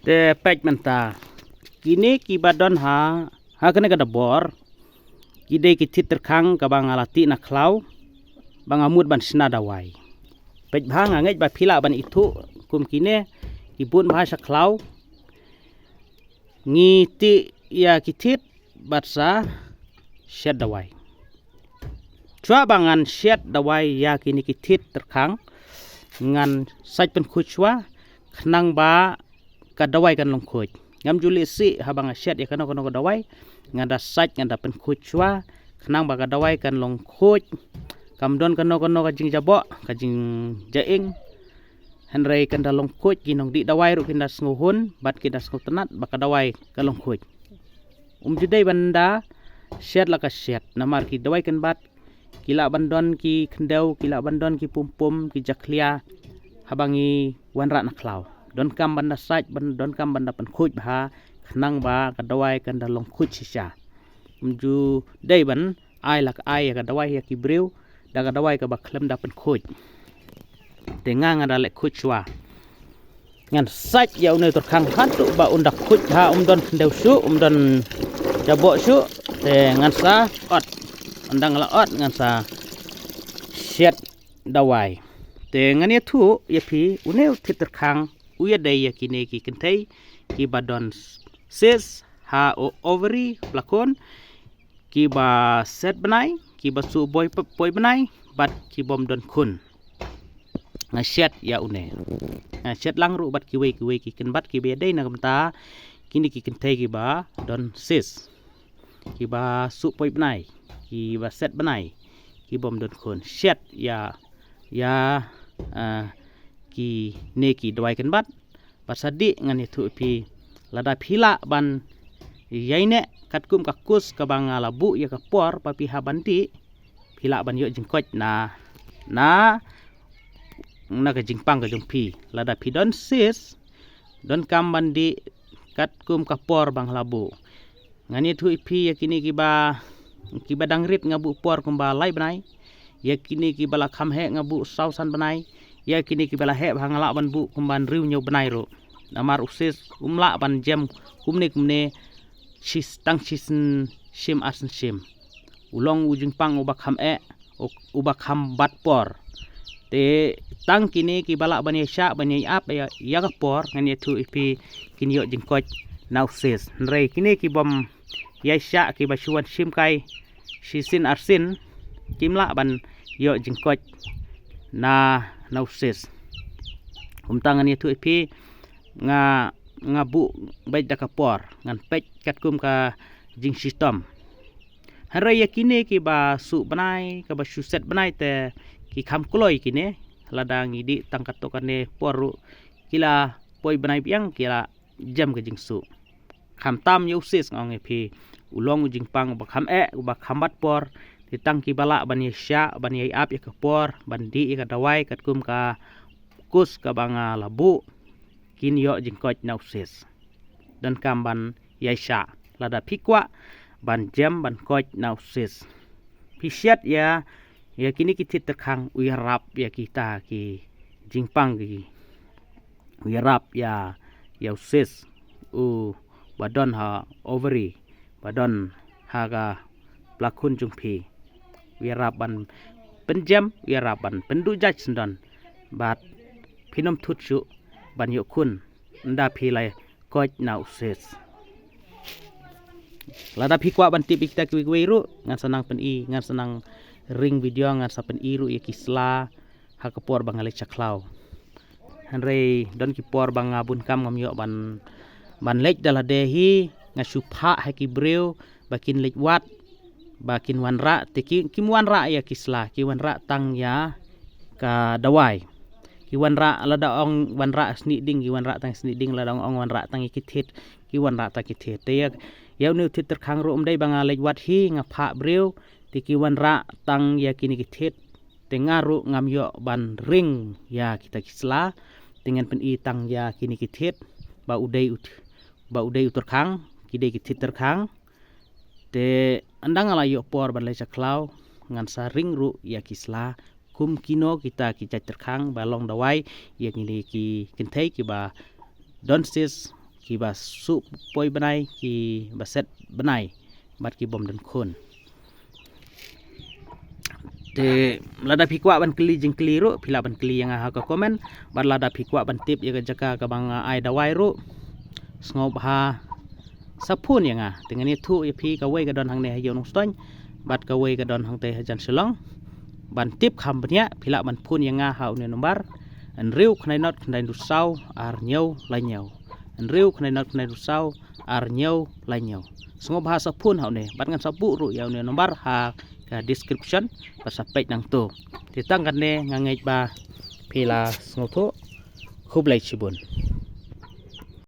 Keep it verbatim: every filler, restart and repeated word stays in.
Te peit mynta, kine kiba don ha, ha kane ka dabor, ki dei ki thit tyrkhang kaba nga la tih na khlaw ba nga mut ban shna dawai. Peit bha, nga ngeit ba phi lah ban ithuh kum kine ki bun bha sha khlaw. Ngi tih ïa ki thit bad sa shet dawai. Shuwa ba ngan shet dawai ïa kine ki thit tyrkhang, ngan sait pynkhuid shuwa khnang ba ka dawai kan long khuid. Ngam ju leh sih haba nga shet ïa kano kano ka dawai, nga da sait, nga da pynkhuid shuwa khnang ba ka dawai kan long khuid. Kam don kano kano ka jingjaboh, ka jingjaing. Hynrei kan da long khuid, ki nongdih dawai ruh kin da sngewhun bad kin da sngewtynnat ba ka dawai ka long khuid. Um ju dei ban da shet la ka shet, namar ki dawai kynbat ki lah ban don ki khyndew, ki lah ban don ki pumpum, ki jakhlia haba ngi wanrah na khlaw. Donkam ban da sait, ban, donkam ban da pynkhuid bha khnang ba ka dawai kan da long khuid shisha. Um ju dei ban ai la ka ai ïa ka dawai ïa ki briew da ka dawai kaba khlem da pynkhuid. Te nga, nga da leh khuid shuwa. Ngan sait ïa une u tyrkhang haduh ba un da khuid bha, um don khyndew shuh, um don jaboh shuh. Te ngan sa ot, ynda nga la ot ngan sa shet dawai. Te ngan ïathuh ïa phi, une u thit tyrkhang u ïadei ïa kine ki kynthei kiba don cyst ha u ovary, plakhun, kiba set bnai, kiba suh poi, poi bnai bad ki bym don khun. Nga shet ïa une. Nga shet lang ruh bad kiwei kiwei ki kynbat kiba ïadei na ka bynta kine ki kynthei kiba don cyst, kiba suh poi bnai, kiba set bnai, ki bym don khun. Shet ïa, ïa, ah, kine ki dawai kynbat. Bad sa dih ngan ïathuh ïa phi, lada phi lah ban ïaineh katkum ka kus kaba nga la buh ïa ka por ba phi hap ban dih, phi lah ban ïoh jingkoit na, na, na ka jingpang ka jong phi. Lada phi don cyst, donkam ban dih katkum ka por ba nga la buh. Ngan ïathuh ïa phi ïa kine kiba, kiba dang rit nga buh por kumba lai bnai. Ïa kine kiba la kham heh nga buh saw san bnai. Ïa kine kiba la heh bha nga lah ban buh kumba hynriew hynñiew bnai ruh. Namar u cyst um lah ban jem kumne kumne, shi, tang shisien shim arsien shim. U long u jingpang uba kham eh, u, uba kham bat por. Te tang kine kiba lah ban ïaishah, ban ïai ap ïa, ïa ka por, ngan ïathuh ïa phi, kin ïoh jingkoit na u cyst. Hynrei kine ki bym ïaishah, kiba shu wan shim kai shisien arsien, kim lah ban ïoh jingkoit na, na u cyst. Kumta ngan ïathuh ïa phi, nga, nga buh beit da ka por, ngan peit katkum ka jingshitom. Hynrei ïa kine kiba suh bnai, kaba shu set bnai te ki kham kloi kine, lada ngi dih tang katto katne por ruh ki la poi bnai biang, ki la jem ka jingsuh. Khamtam ïa u cyst nga ong ïa phi, u long u jingpang uba kham eh, uba kham bat por. Te tang kiba lah ban ïaishah, ban ïai ap ïa ka por, ban dih ïa ka dawai katkum ka kus kaba nga la buh, kin ïoh jingkoit na u cyst. Donkam ban ïaishah lada phi kwah ban jem ban koit na u cyst. Phi shet ïa, ïa kine ki thit tyrkhang u ïarap ïa kita ki jingpang ki, u ïarap ïa, ïa u cyst uba don ha ovary, ba don ha ka plakhun jong phi. U ïarap ban pynjem, u ïarap ban pynduh jait syndon. Bad phin ym thut shuh ban ïoh khun ynda phi la koit na u cyst. Lada phi kwah ban tip ïa kita kiwei kiwei ruh, ngan sa nang pyni, ngan sa nang ring video, ngan sa pyni ruh ïa ki sla ha ka por ba nga leit sha khlaw. Hynrei don ki por ba nga bun kam ngam ïoh ban, ban leit da lade hi, nga shu phah ha ki briew ba kin leit wad, ba kin wanrah, te ki, kim wanrah ïa ki sla, ki wanrah tang ïa ka dawai. Ki wanrah, lada ong wanrah snieh ding, ki wanrah tang snieh ding, lada ong, ong wanrah tang ïa ki thit, ki wanrah tang ki thit. Te ïa, ïa une u thit tyrkhang ruh ym dei ba nga leit wad hi, nga phah briew, te ki wanrah tang ïa kine ki thit. Te nga ruh ngam ïoh ban ring ïa kita ki sla. Te ngan pyni tang ïa kine ki thit ba u dei u th-, ba u dei u tyrkhang, ki dei ki thit tyrkhang. Te ynda nga la ïoh por ban leit sha khlaw, ngan sa ring ruh ïa ki sla kum kino kita ki jait tyrkhang ba long dawai ïa kine ki kynthei kiba don cyst, kiba suk poi bnai, kiba set bnai bad ki bym don khun. Te lada phi kwah ban kylli jingkylli ruh, phi lah ban kylli ïa nga ha ka comment. Bad lada phi kwah ban tip ïa ka jaka kaba nga ai dawai ruh, sngewbha sa phone ïa nga. Te ngan ïathuh ïa phi, kawei ka don hangne ha Ïew Nongstoiñ, bad kawei ka don hangtei hajan Shillong. Ban tip kham bniah, phi lah ban phone ïa nga ha une u number: hynriew khyndai not khyndai saw ar hynñiew lai hynñiew. Hynriew khyndai not khyndai saw ar hynñiew lai hynñiew. Sngewbha sa phone ha une, bad ngan sa buh ruh ïa une u number ha ka description, bad sa peit nangto. Te tang katne, nga ngeit ba phi la sngewthuh. Khublei shibun.